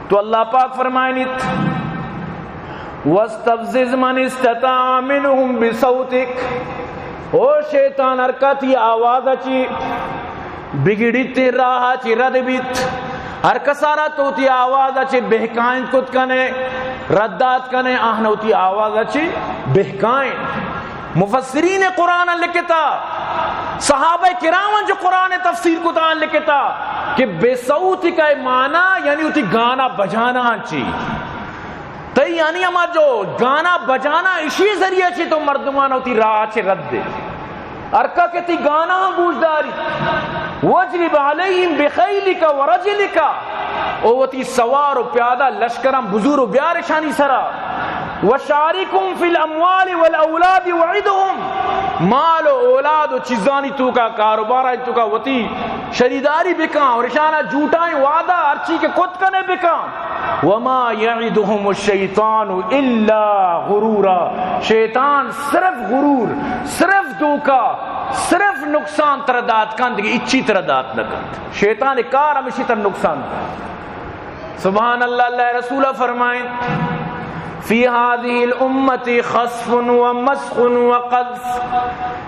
تو اللہ پاک فرمائنیت، "واستفزز من استطاع منهم بصوتك"، او شیطان، ہر کس تئی آواز چی بگڑیت، راہ چی رد بیت، ہر کسارا تو تئی آواز چی بہکائیں کت کنے، رد دات کنے، آہن وتی آواز چی بہکائیں۔ مفسرین قرآن لکھتا، صحابہ کرام جو قرآن تفسیر کتا لکھتا کہ بصوتك معنی یعنی وتی گانا بجانا چی۔ تئی یعنی ہما جو گانا بجانا، اشی ذریعہ چی تو مردمان وتی راہ چی رد دے۔ ہر کس کہ تئی گانا گوش داری۔ "واجلب عليهم بخيلك ورجلك"، او وتی سوار و پیادہ لشکراں بزور و بیار اشانی سرا۔ "وشاركهم في الأموال والأولاد وعدهم"، مال و اولاد و چیزانی توکا، کاروبارانی توکا وتی شریداری بکن اور اشانا جھوٹائیں وعدہ ہرچی کہ کت کنے بکن۔ "وما يعدهم الشيطان إلا غرورا"، شیطان صرف غرور، صرف دھوکہ، صرف نقصان ترا دات کنت، دگہ ہچی ترا دات نہ کنت۔ شیطان کار ہمیشی ترا نقصان دات۔ سبحان اللہ، اللہ رسول فرمائیں، "في هذه الأمة خسف ومسخ وقذف"،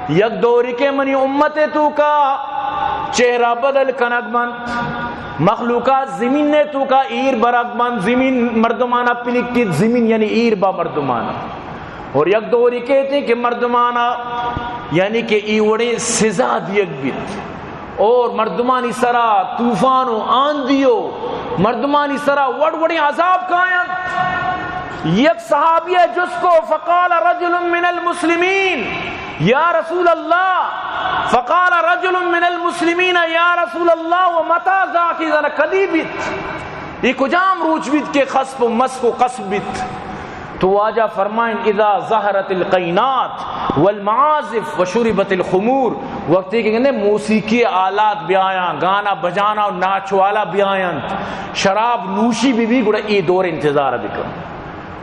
یک دورے کہ منی امت توکا چہرہ بدل کنگ بنت، مخلوقات زمین توکا ایر برگ بنت، زمین مردمانا پلکیت، زمین یعنی ایر با مردمانا۔ اور یک دورے کہتے ہیں کہ مردمانا یعنی کہ ای وڑیں سزا دیگ بیت اور مردمانی سرا طوفان و آندھی و مردمانی سرا وڑ وڑیں عذاب کاینت۔ یک صحابی جست کو، فقال رجل من المسلمين، یا رسول اللہ، فقال رجل من المسلمين، یا رسول اللہ، ومتى ذاك، زاناں کدی بیت؟ اے کجام روچ بیت کہ خسف و مسخ و قذف بیت؟ تو واجہ فرمائیں، اذا ظهرت القينات والمعازف وشربت الخمور، وقتی کہ گندے موسیقی آلات بیایاں، گانا بجانا و ناچ والا بیاینت، شراب نوشی بی بی، گڑا اے دور انتظار بکن۔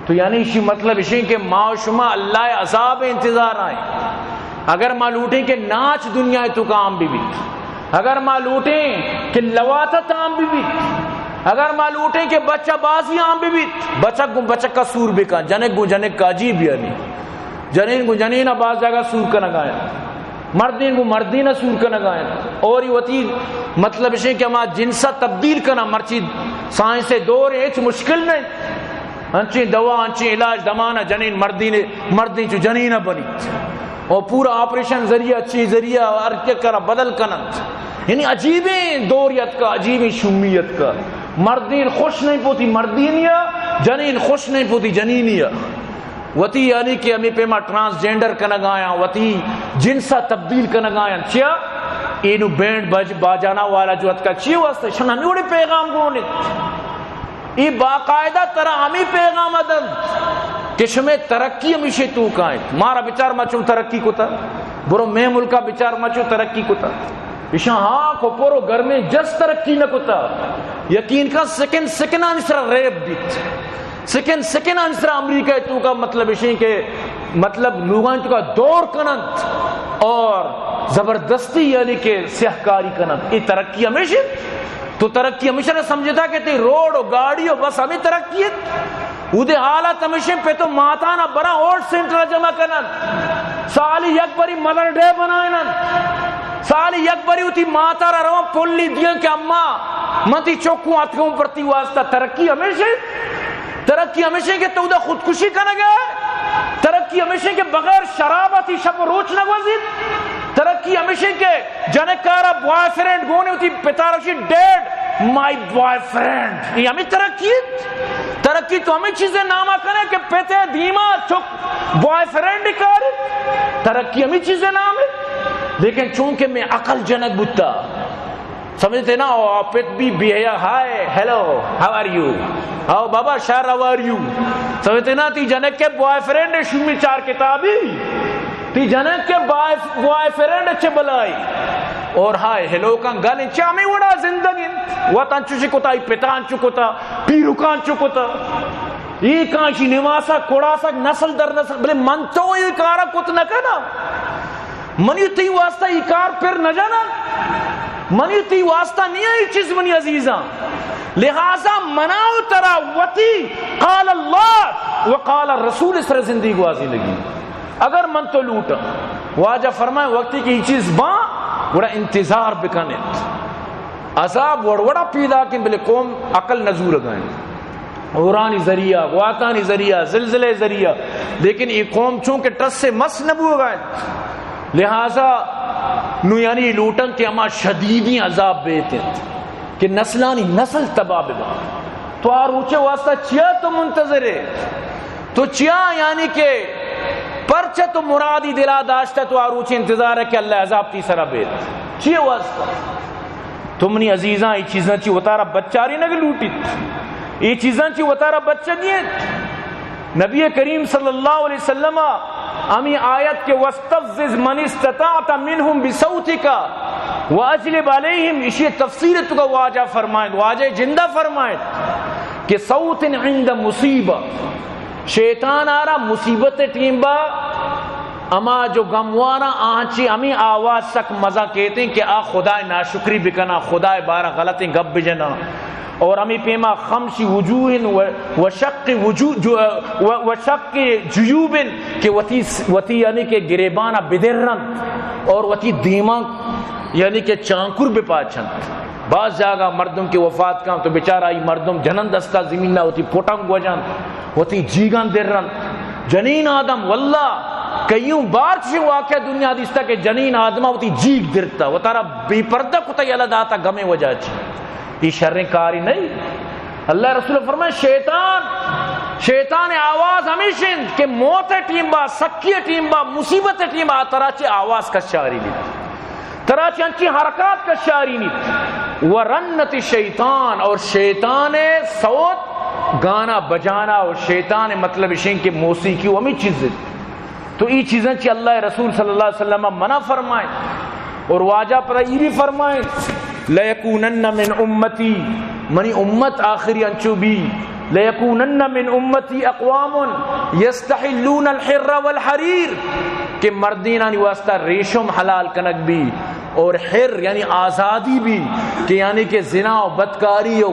تو یعنی اشی مطلب اشیں کہ ما و شما اللہ عذاب انتظار آئیں۔ اگر ما لوٹیں کہ ناچ دنیا توکا عام بی بیت، اگر ما لوٹیں کہ لواطت عام بی بیت، اگر ما لوٹیں کہ بچہ بازی عام بی بیت، بچک گوں بچکا سور بکن، جنک گوں جنکا، عجیب یعنی۔ جنین گوں جنینا باز جاگہ سور کنگا انت، مردین گوں مردینا سور کنگا انت۔ اور ای وتی مطلب اشیں کہ ہما جنسا تبدیل کناں، مرچی سائنس دور ہچ مشکل نہ انت۔ انچیں دوا، انچیں علاج دمانا جنین مردین، مردین چو جنینا بنیت۔ اور پورا آپریشن ذریعہ، چی ذریعہ، ہر یک کرا بدل کننت۔ یعنی عجیبیں دور یتکا، عجیبیں شومی یتکا۔ مردین خوش نہیں پوتی مردینیا، جنین خوش نہیں پوتی جنینیا۔ وتی یعنی کہ ہمیں پیما ٹرانسجینڈر کنگایاں، وتی جنسا تبدیل کنگایاں۔ چیا؟ اینو بینڈ بج-، باجانا والا جو اتکا چی واسطہ؟ شن ہمیں وڑے پیغام گون انت۔ ای باقاعدہ ترا ہمیں پیغام دنت کہ شمے ترقی ہمیشے توکا انت۔ مارا بچار ما چون ترقی کتا، برو مے ملکا بچار ما چون ترقی کتا۔ اشاں ہاک و پر و گرمیں جس ترقی نہ کتا۔ یقین کن سکن سکنانی سرا ریپ بیت۔ سکن سکنانی سرا امریکہ توکا مطلب اشیں کہ مطلب لوگانی توکا دور کننت اور زبردستی یعنی کہ سیاہکاری کننت۔ اے ترقی ہمیش انت؟ تو ترقی ہمیشہ نہ سمجھتا کہ تئی روڈ و گاڑی و بس ہمیں ترقی انت؟ اودے حالت ہمیشیں پت و ماتانا برا ہولڈ سینٹر جمع کنن، سالی یک بری مدر ڈے بنائنن، سالی یک بری وتی ماتارا روان پلی دیاں کہ اماں من تی چکوں اتکوں پر تی واسطہ۔ ترقی ہمیشیں؟ ترقی ہمیشیں کہ تو دا خودکشی کنگا؟ ترقی ہمیشیں کہ بغیر شرابا تی شپ و روچ نہ گوزیت؟ ترقی ہمیشیں کہ جنکارا بوائے فرینڈ گونے وتی پتارا she did my boy friend, یہ ہمیں ترقی انت؟ ترقی تو ہمیں چیزیں ناما کنے کہ پتے دیما چک بوائے فرینڈ کار، ترقی ہمیں چیزیں نام ہے۔ لیکن چونکہ میں عقل جنک بوتا، سمجھتے نا، او پت بھی بی ہے، hi, hello, how are you? How بابا، شر، ہاؤ آر یو؟ سمجھتے نا، تی جنک کے بوائے فرینڈ شومی چار کتابی، تی جنک کے بوائے، بوائے فرینڈ چے بلائی؟ اور ہائے، ہیلو کن گل انت، چہ ہمیں وڑا زندگ انت۔ وت انچوشی کتا، ای پتا انچو کتا، پیرکاں انچو کتا۔ ای کانشی نماسا کڑاسا نسل در نسل، بلے من تو ای کارا کت نہ کنا۔ منی تئی واسطہ ای کار پر نہ جنن۔ منی تئی واسطہ نہیں ای چیز منی عزیزاں۔ لہذا منا و ترا قال اللہ و قال الرسول سر زندگی گوازی لگی۔ اگر من تو لوٹاں، واجہ فرمائے، وقتی کہ یہ چیز باں، گڑا انتظار بکنت۔ عذاب وڑ وڑا پیدا کن، بلے قوم عقل نزور گئے۔ ہورانی ذریعہ، گواتانی ذریعہ، زلزلے ذریعہ، لیکن یہ قوم چونکہ ٹس سے مس نہ بو گئے، لہذا نو یعنی لوٹن کہ ہما شدیدیں عذاب بیت انت کہ نسلانی نسل تباہ ببا۔ تو آ روچے واسطہ چیا تو منتظر ہے؟ تو چیا یعنی کہ پرچہ تو مرادی دلا داشتہ تو آ روچے انتظار ہے کہ اللہ عذاب تی سرا بیت؟ چیے واسطہ؟ تو منی عزیزاں، یہ چیزاں چی وتارا بچاری نہ لوٹیت، یہ چیزاں چی وتارا بچگی انت۔ نبی کریم صلی اللہ علیہ وسلم ہمیں آیت کے "واستفزز من استطعت منهم بصوتك واجلب عليهم"، اسی تفسیر تو کا واجہ فرمائیں، واجہ جندہ فرمائیں کہ صوت عند مصیبہ، شیطان آرا مصیبت ٹیم با، اما جو گموارا آنچی ہمیں آواز سک مزہ کہتے ہیں کہ آ خدائے ناشکری بکنا، خدائے بارا غلطیں گپ بجنا۔ اور ہمیں پیما خمش وجوہ و، و شق وجو-، جو، و، و شق جیوب کہ وتی، وتی یعنی کہ گریبانا بدرنت اور وتی دیما یعنی کہ چانکر بپاچنت۔ بعض جاگہ مردم کہ وفات کن تو بیچارہ ای مردم جنن دستا زمینا وتی پٹنگ وجنت، وتی جیگان درنت۔ جنین آدم واللہ کئیوں بار چشیں واقعہ دنیا دیستا کہ جنین آدما وتی جیگ درتا، وتارا بے پردہ کتا، یلہ داتا گمے وجہ چی۔ یہ شریں کاری نہیں۔ اللہ رسول فرمائے، شیطان، شیطان آواز ہمیش انت کہ موت ٹیم با، سکی ٹیم با، مصیبت ٹیم با، ترا چی آواز کشاری بیت، ترا چی انچی حرکات کشاری نیت۔ ورنت شیطان، اور شیطان صوت گانا بجانا، اور شیطان مطلب اشیں کہ موسیقی و ہمیں چیز انت۔ تو ای چیزاں چی اللہ رسول صلی اللہ علیہ وسلم منع فرمائیں۔ اور واجہ پدا ای بھی فرمائیں، "لیکونن من امتی"، منی امت آخری انچو بی، "لیکونن من امتی اقوام یستحلون الحر والحریر"، کہ مردینانی واسطہ ریشم حلال کنگ بی اور حر یعنی آزادی بی، کہ یعنی کہ زنا و بدکاری و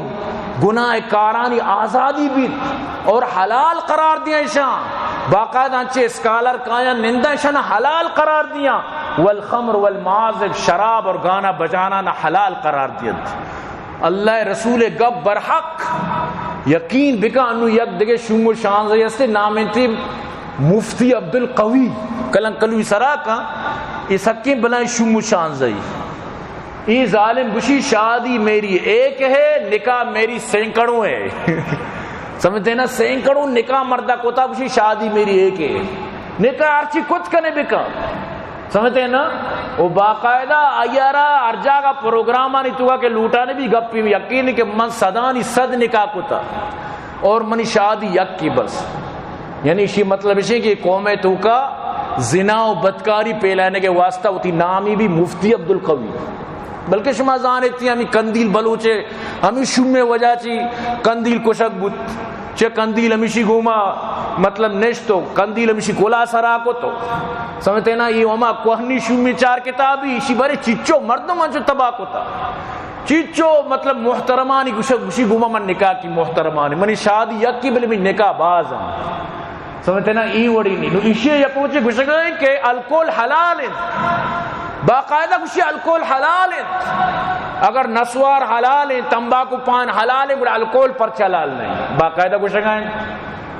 گناہ کارانی آزادی بیت اور حلال قرار دیاں اشاں۔ باقاعدہ انچے اسکالر کایاں ننداں اشاں حلال قرار دیاں۔ والخمر والمعازف، شراب اور گانا بجانا نہ حلال قرار دیت۔ اللہ رسول گپ برحق۔ یقین بکن انو یک دگہ شوم و شانزئی ہستے، نام انتی مفتی عبدالقوی، کلنکلوی سرا کن، یہ سکیں بلائیں شوم و شانزئی۔ ای ظالم گوشی، "شادی میری ایک ہے، نکاح میری سینکڑوں ہے۔" سمجھتے ہیں نا، سینکڑوں نکاح مردہ کوتا، گوشی، "شادی میری ایک ہے۔" نکاح ہرچی کت کنے بکن۔ سمجھتے ہیں نا؟ وہ باقاعدہ آیارا ہر جاگہ پروگرامانی توکا کہ لوٹانے بھی گپی، یقین کہ من صدانی صد نکاح کوتا اور منی شادی یک کی بس۔ یعنی اشی مطلب اشی کہ قوم توکا زنا و بدکاری پھیلانے کے واسطہ وتی نامی بھی مفتی عبدالقوی۔ بلکہ شما زانیت ہمیں قندیل بلوچے، ہمیں شومے وجہ چی قندیل کشگ بوت۔ چہ قندیل ہمیشی گوما مطلب نشتو، قندیل ہمیشی کلا سرا کو تو۔ سمجھتے نا، یہ ہما کوہنی شومی چار کتابی، اشی بارے چچو مردم انچو تباہ کتا۔ چچو مطلب محترمانی گوشگ، گوشی گوما من نکاح کی محترمانی، منی شادی یک کی بلے منی نکاح باز ہیں۔ سمجھتے نا، ای وڑی نہیں۔ نو ایشی یک وچے گوشگ ہیں کہ الکول حلال ہیں۔ باقاعدہ گوشی الکول حلال ہیں۔ اگر نسوار حلال ہیں، تمباکو پان حلال ہیں، گڑا الکول پرچہ حلال نہیں؟ باقاعدہ گوشگ ہیں۔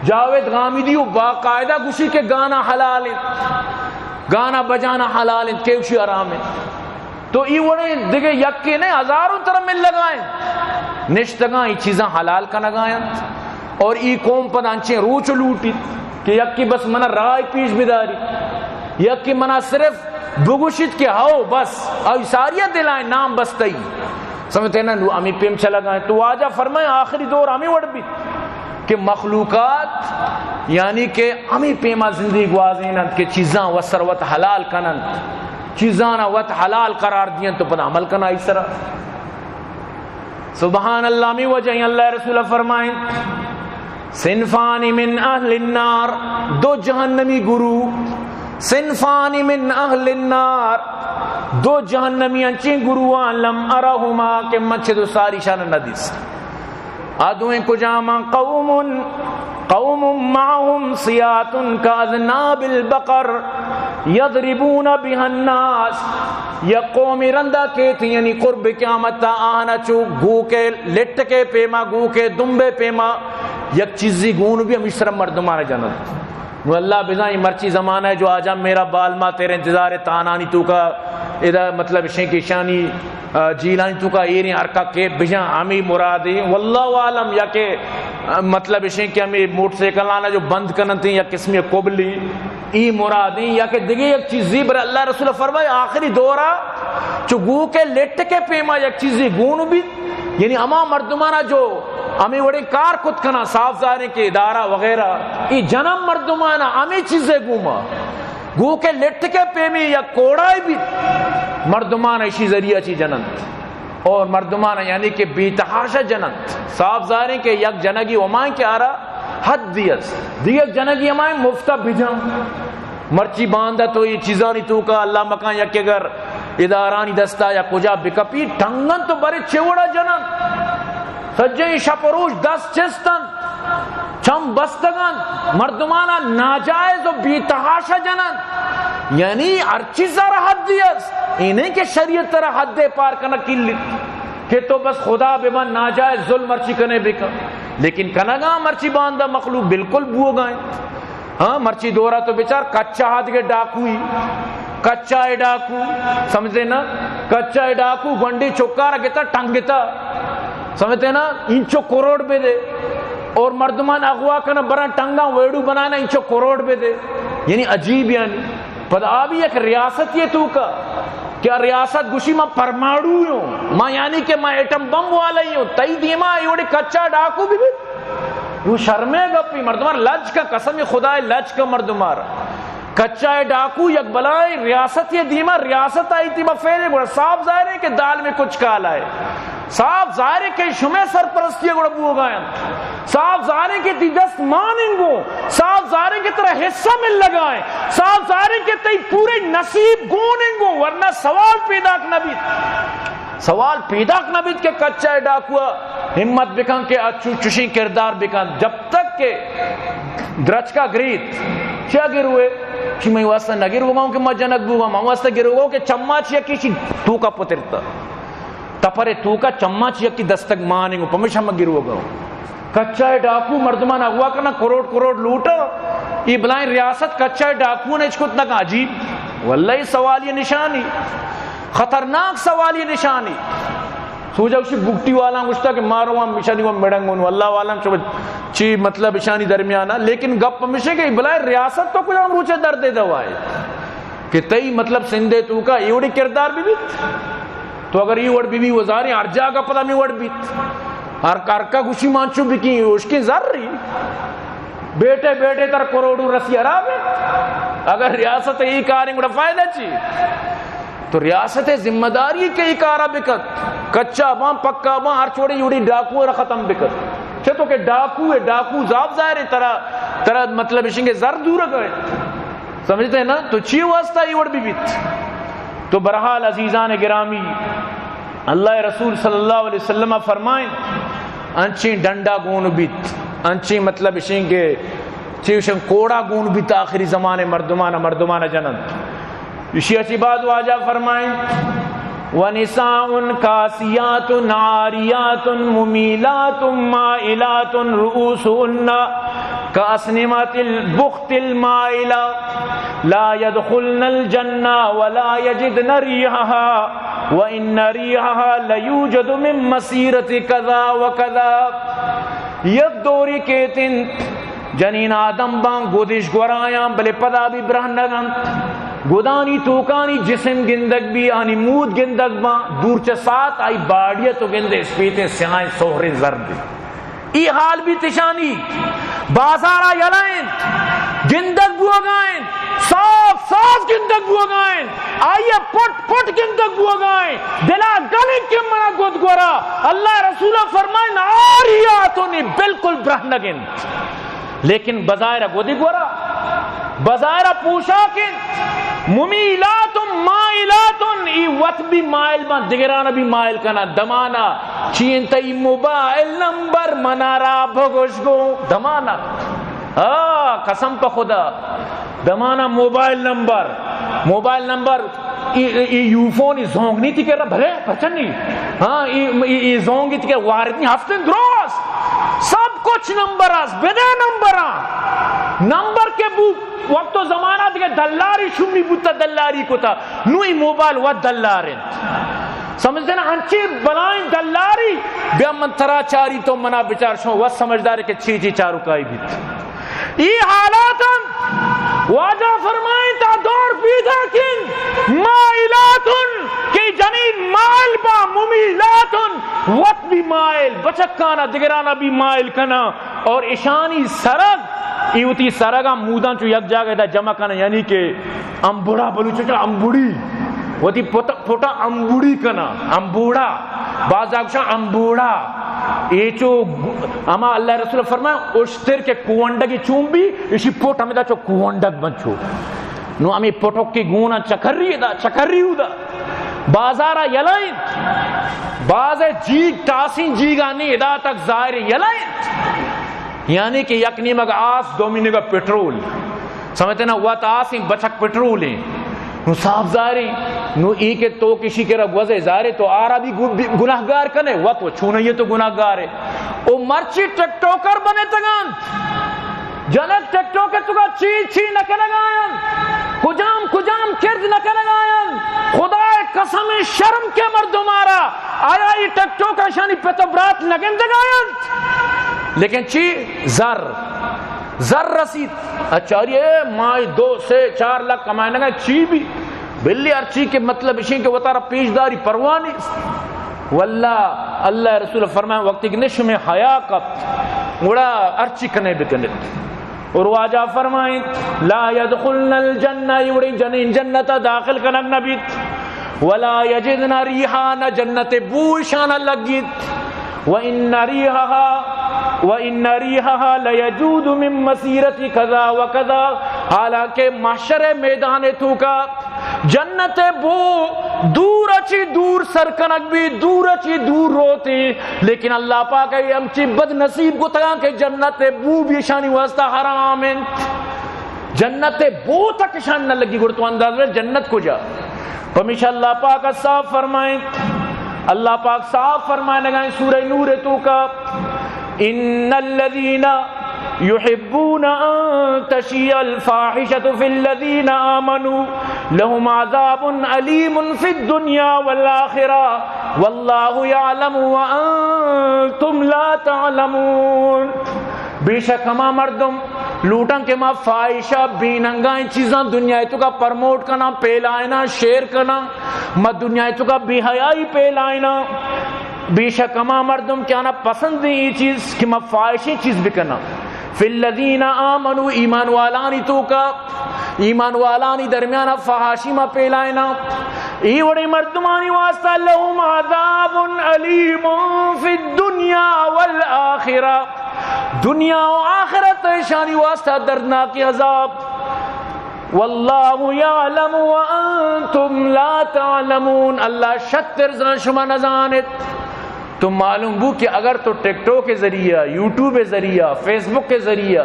جاوید غامدی و باقاعدہ گوشی کہ گانا حلال ہیں۔ گانا بجانا حلال ہیں، کہ گوشی حرام ہیں۔ تو ای وڑیں دگہ یکے نے، ہزاروں طرح مل لگائیں۔ نشتگاں ای چیزاں حلال کنگائیں۔ اور ای قوم پد انچیں روچ لوٹیت کہ یکی بس منا رائے پیش بداری، یکی منا صرف بگوشیت کہ ہو بس، او ساریا دلائیں نام بستئی۔ سمجھتے نا، نو ہمیں پیم چلگائیں۔ تو واجہ فرمائیں آخری دور ہمیں وڑ بیت کہ مخلوقات یعنی کہ ہمیں پیما زندگی گوازین انت کہ چیزاں و سروت حلال کننت، چیزاں وت حلال قرار دینت تو پدا عمل کنا ای سرا۔ سبحان اللہ، ہمیں وجہ ہیں اللہ رسول فرمائیں، صنفان من اہل النار، دو جہنمی گروہ، صنفان من اہل النار، دو جہنمی انچیں گروہ، لم ارہما، کہ من چہ دو ساری شان نہ دیست۔ آ دوئیں کجام؟ قوم، قوم معهم سیاط کاذناب البقر یضربون بها الناس۔ یک قومی رندا کیت، یعنی قرب قیامت ءَ آہانا چو گوکے لٹکے پیما، گوکے دمبے پیما یک چیزی گون بی، ہمیش سرا مردمانا جننت۔ نو اللہ بزاں اے مرچی زمانہ ءَ جو آجا میرا بال ما تیرے انتظار ءَ تانانی توکا ادا مطلب اشیں کہ اشانی، آ، جیلانی توکا ایریں ہر کا کیپ بجاں ہمے مرادیں۔ واللہ اعلم یا کہ، آ، مطلب اشیں کہ ہمے موٹر سائیکلانا جو بند کننت یا قسمی قبلی ای مرادیں یا کہ دگہ یک چیزی، بر اللہ رسول فرمائے آخری دورا چو گوکے لٹکے پیما یک چیزی گون بیت، یعنی ہما مردمانا جو ہمے وڑیں کار کت کناں، صاف ظاہریں کہ ادارہ وغیرہ، ای جنم مردمانا ہمے چیزے گوما، گوکے لٹکے پیمی یک کوڑائی بیت، مردمانا اشی ذریعہ چی جننت اور مردمانا یعنی کہ بے تحاشا جننت۔ صاف ظاہریں کہ یک جنگی ہمائیں کہ آرا حدی است، دیگر جنگی ہمائیں مفتا بجن۔ مرچی باندا تو اے چیزانی توکا اللہ مکان یک اگر ادارانی دستا یا کجا بکپی، ٹنگن تو برے چے وڑا جنن؟ سجیں شپ و روچ دست چستن، چم بستگن، مردمانا ناجائز و بے تحاشا جنن۔ یعنی ہر چیز را حدی است۔ اے نہیں کہ شریعت ترا حد پار کنگ کلی کہ تو بس خدا ببن، ناجائز ظلم مرچی کنے بکن، لیکن کنگا مرچی باندا مخلوق بالکل بوگا انت۔ ہاں، مرچی دورا تو بچار، کچا ہاتھ کے ڈاکوئی، کچا اے ڈاکو، سمجھتے نا؟ کچا اے ڈاکو گونڈی چکارا گتا، ٹنگتا، سمجھتے نا؟ انچو کروڑ بہ دے۔ اور مردمان اغوا کنا، بران ٹنگا ویڈو بنانا، انچو کروڑ بہ دے۔ یعنی عجیب، یعنی پدا آ بھی یک ریاست یہ تو کا، کیا ریاست گوشی ما پرماڑو ہوں، ما یعنی کہ ما ایٹم بم والا ہی ہوں، تئی دیما ایوڑی کچا ڈاکو بھی بھی۔ وہ شرمے گپی، مردمار لج کا، قسم خدا لج کا مردمار۔ کچا ڈاکو یک بلائیں ریاست یہ دیما، ریاست آئی دیما فیلے گڑا صاف ظاہر ہے کہ دال میں کچھ کالا ہے۔ صاف ظاہر ہے کہ شمے سرپرستی گڑا بوگا انت۔ صاف ظاہر ہے کہ تی دست مان انگو۔ صاف ظاہر ہے کہ ترا حصہ مل لگا ہے۔ صاف ظاہر ہے کہ تئی پورے نصیب گون انگو، ورنہ سوال پیداک نہ بیت۔ سوال پیداک نہ بیت کہ کچا ڈاکو ہمت بکن کہ اچو چشیں کردار بکن۔ جب تک کہ درچکا گریت، چیا گروے؟ چی میں واسطہ نہ گروگا ہوں کہ ما جنک بوگا، ما واسطہ گروگا ہوں کہ چما چیا کسی توکا پترتا۔ تپرے توکا چما چیا کی دستک مانیں گو، پمیشا ما گروگا ہوں۔ کچا ڈاکو مردمان اغوا کرنا، کروڑ کروڑ لوٹا۔ یہ بلائیں ریاست کچا ڈاکو نے اچ کت نہ کن۔ عجیب۔ واللہ یہ سوال یہ نشانی۔ خطرناک سوال یہ نشانی۔ سوجا اسی بگٹی والا گوشتا کہ مارو ہم مشانی و مڑنگون۔ واللہ عالم چو چی مطلب اشانی درمیانا۔ لیکن گپ ہمیشہ کہ بلائیں ریاست تو کجام روچے درد دوائے۔ کہ تئی مطلب سندھ ء توکا ایوڑی کردار بہ بیت، تو اگر ای وڑ بہ بی وزاریں ہر جاگہ پدا ہمے وڑ بیت۔ ہر، ہر کا گوشی مانچو بکی اوشکیں زر ری۔ بیٹے بیٹے تر کروڑو رسی حراب ہے۔ اگر ریاست ای کاریں گڑا فائدہ چی؟ تو ریاست ذمہ داری کہ ای کارا بکت، کچا باں پکا باں ہر چوڑی یوڑی ڈاکو را ختم بکت۔ چہ تو کہ ڈاکو ہے، ڈاکو زاب ظاہر ہے ترا، ترا مطلب اشنگے زر دور گئے۔ سمجھتے ہیں نا؟ تو چی واسطہ یہ وڑ بھی بیت؟ تو بہرحال عزیزان گرامی، اللہ رسول صلی اللہ علیہ وسلم فرمائیں، انچیں ڈنڈا گون بیت، انچیں مطلب اشیں کہ چیوشن کوڑا گون بیت، آخری زمانے مردمان، مردمان جنن۔ اشی اچی بعد واجہ فرمائیں، ونساء کاسیات عاریات ممیلات مائلات رؤوسهن كأسنمة البخت المائلة لا يدخلن الجنة ولا يجدن ريحها وإن ريحها ليوجد من مسيرة كذا وكذا۔ یک دوری کیت انت، جنین آدم باں، گدش گورایاں، بلے پدا بھی برہنگ انت۔ گدانی توکانی جسم گندگ بی، آنی مود گندگ باں، دور چہ ساعت آئی باڈی ء تو گندے اسپیتیں سیاہیں سہریں زردیں۔ ای حال بیت اشانی۔ بازارا یلہ انت، گندگ بوگا انت، صاف صاف گندگ بوگا انت، آئی ء پٹ پٹ گندگ بوگا انت۔ دلا گل انت کہ منا گد گورا۔ اللہ رسول فرمائن، عاریات، ای بالکل برہنگ انت۔ لیکن بظاہر گودی گورا، بظاہر پوشاک انت، ممیلات مائلات، ای وت بھی مائل باں، دگرانا بھی مائل کناں۔ دمانا چی انت؟ ای موبائل نمبر منارا بگوش گوں۔ دمانا، آ، قسم پہ خدا، دمانا موبائل نمبر، موبائل نمبر، ای، ای، ای یوفون، ای زونگ نی تئی کرا؟ بلے، پرچا نی؟ ہاں، ای، ای، ای زونگ تئی کرا؟ وارد نی، ہفتیں دروس۔ سب کچھ نمبر است، بدے نمبراں۔ نمبر کہ بو، وقت و زمانہ دیگہ دلاری شمی بوتا، دلاری کتا۔ نوں ای موبائل وت دلار انت۔ سمجھتے نا؟ انچیں بلائیں دلاری۔ بیا من ترا چاری، تو منا بچار، شما وت سمجھدارے کہ چی چی چاروکائی بیت۔ ای حالات انت۔ واجہ فرمائیں تا دور پیداک انت، مائلات، کہ جنین مائل با، ممیلات، وت بھی مائل، بچکانا دگرانا بھی مائل کنا۔ اور اشانی سرگ، ای وتی سرگاں موداں چو یک جاگہ دا جمع کناں، یعنی کہ امبڑا، بلوچی چو امبڑی، وتی پت-، پٹا امبڑی کناں، امبوڑا، باز آگشاں امبوڑا۔ اے چو ہما اللہ رسول فرمائے، اشتر کے کوونڈگی چون بی، اشی پٹ ہمیں دا چو کوونڈگ بنچو۔ نو ہمیں پٹک کے گونا چکری دا، چکری دا۔ بازارا یلائیں، باز جیگ، ٹاسیں جیگانی ادا تک ظاہر یلائیں۔ یعنی کہ یک نیمگ آس، دومی نیمگ پٹرول۔ سمجھتے نا؟ وت آسیں، بچک پٹرولیں۔ نو صاف ظاہریں۔ نو ای کہ تو کشی کرا گوزے، ظاہرے تو آرا بھی گو-، بھی گناہگار کنے، وت و چونئیے تو گناہگارے۔ او مرچی ٹک ٹوکر بنے تگان۔ جنک ٹک ٹوک ءِ توکا چی چی نہ کنگ ءَ اَنت، کجام کجام کرد نہ کنگ ءَ اَنت۔ خدا ءِ قسم، شرم کئیت مردم ءَ را۔ آیا اے ٹک ٹوک اشانی پت ءُ برات نہ گندگ ءَ اَنت؟ لیکن چی؟ زر، زر رسیت۔ اچاری اے ماہی دو، سے، چار لکھ کمائینگ ءَ چی بی؟ بلے ہرچی کہ مطلب اشیں کہ وتارا پیش داری پرواہ نیست۔ واللہ، اللہ ءِ رسول فرمائیں، وقتی کہ نہ شمے حیا کپت، گڑا ہرچی کنے بکنت۔ اور واجہ فرمائیں، لا يدخلن الجنة، اے وڑیں جنین جنت ءَ داخل کنگ نہ بیت۔ ولا يجدن ريحها، نہ جنت ءِ بو اشان ءَ لگیت۔ وإن ريحها، وإن ريحها ليجوز من مسيرة كذا وكذا، حالانکہ محشر ءِ میدان ءِ توکا جنت ءِ بو دور ءَ چی دور سر کنگ بی، دور ءَ چی دور روتی، لیکن اللہ پاک ءَ ہمچی بد نصیب کتگاں کہ جنت ءِ بو بھی اشانی واسطہ حرام اِنت۔ جنت ءِ بو تک اشان نہ لگی، گڑا تو انداز بر جنت کجا؟ پمیشا اللہ پاک صاف فرمائیں، اللہ پاک صاف فرمائنگائیں سورہ نور ءِ توکا، إن الذين يحبون أن تشيع الفاحشة في الذين آمنوا لهم عذاب أليم في الدنيا والآخرة والله يعلم وأنتم لا تعلمون۔ بے شک ہما مردم لوٹاں کہ ما فاحشہ، بے ننگائیں چیزاں دنیا ءِ توکا پرموٹ کناں، پھیلائیناں، شیئر کناں، ما دنیا ءِ توکا بے حیائی پھیلائیناں۔ بے شک ہما مردم کہ آناں پسند ایں اے چیز کہ ما فاحشیں چیز بکناں۔ في الذين آمنوا، ایمان والانی توکا، ایمان والانی درمیانا فحاشی ما پھیلائیناں۔ اے وڑیں مردمانی واسطہ لهم عذاب أليم في الدنيا والآخرة، دنیا و آخرت ءَ اشانی واسطہ دردناکیں عذاب۔ والله يعلم وأنتم لا تعلمون، اللہ شتر زان، شما نزانت۔ تو معلوم بو کہ اگر تو ٹک ٹوک ءِ ذریعہ، یوٹیوب ءِ ذریعہ، فیس بک ءِ ذریعہ،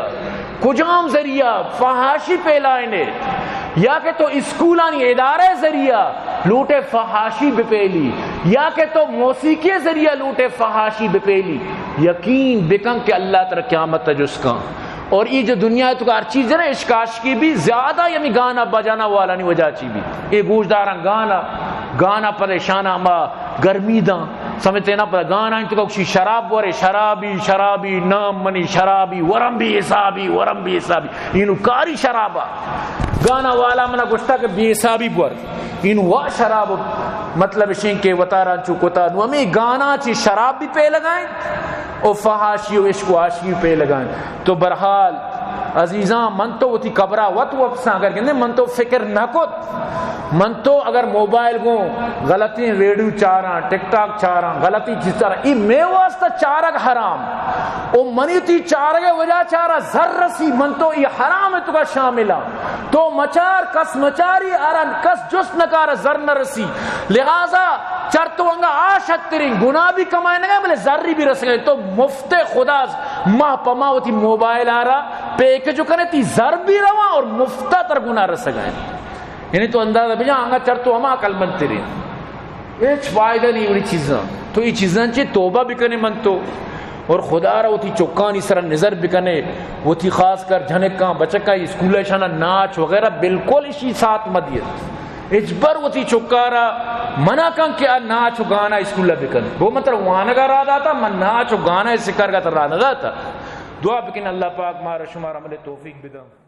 کجام ذریعہ فحاشی پھیلائینے، یا کہ تو اسکولانی ادارہ ءِ ذریعہ لوٹے فحاشی بپھیلی، یا کہ تو موسیقی ءِ ذریعہ لوٹے فحاشی بپھیلی، یقین بکن کہ اللہ ترا قیامت ءَ جست کن۔ اور اے جو دنیا ءِ توکا ہر چیز نا اشکاشکی بی، زیادہ ہمے گانا بجانا والانی وجہ چی بی۔ اے گوشداراں گانا، گانا پدا اشانا ہما گرمی داں، سمجھتے نا، پدا گانا انت کہ گوشی شراب ورے، شرابی، شرابی، نام منی شرابی، ورم بے حسابی، ورم بے حسابی۔ اینو کاری شرابا۔ گانا والا منا گوشتا کہ بے حسابی بور۔ اینو وا شراب، مطلب اشیں کہ وتارا چو کتا۔ نو ہمے گانا چی شراب بھی پھیلگائیں۔ او فحاشی و عشق و عاشقی پھیلگائیں۔ تو بہرحال عزیزاں، من تو وتی قبرا وت وپساں، اگر گندے من تو فکر نہ کت، من تو اگر موبائل گوں غلطیں ویڈیو چاراں، ٹک ٹاک چاراں، غلطی چیز چاراں، اے مے واسطہ چارگ حرام۔ او منی تی چارگ ءِ وجہ چارا زر رسی، من تو اے حرام ءِ توکا شاملاں۔ تو مچار، کس مچاری، ہر کس جست نکار، زر نہ رسی۔ لہذا چر تو انگا آ شتریں گناہ بھی کمائے نگا، بلے زر بھی رسگا۔ تو مفت خدا ماہ پما وتی موبائل آرا پیکج کنے، تی زر بھی رواں اور مفتا تر گناہ رسگا۔ یعنی تو اندازہ بجا، انگا چر تو ہما عقل مند تریں۔ ہچ فائدہ نہیں وڑی چیزاں۔ تو یہ چیزاں چی توبہ بکنے من تو، اور خدا را وتی چکانی سر نظر بکنے، وتی خاص کر جھنکاں بچکاں اسکول شانا ناچ وغیرہ بالکل اشی ساتھ مدیت۔ ہچبر وتی چکارا منع کن کہ آ ناچ و گانا اسکول بکن۔ وہ مطلب وانگا را داتا، من ناچ و گانا سکر گا تر را نہ داتا۔ دعا بکن اللہ پاک مارا شمارا عمل توفیق بدن۔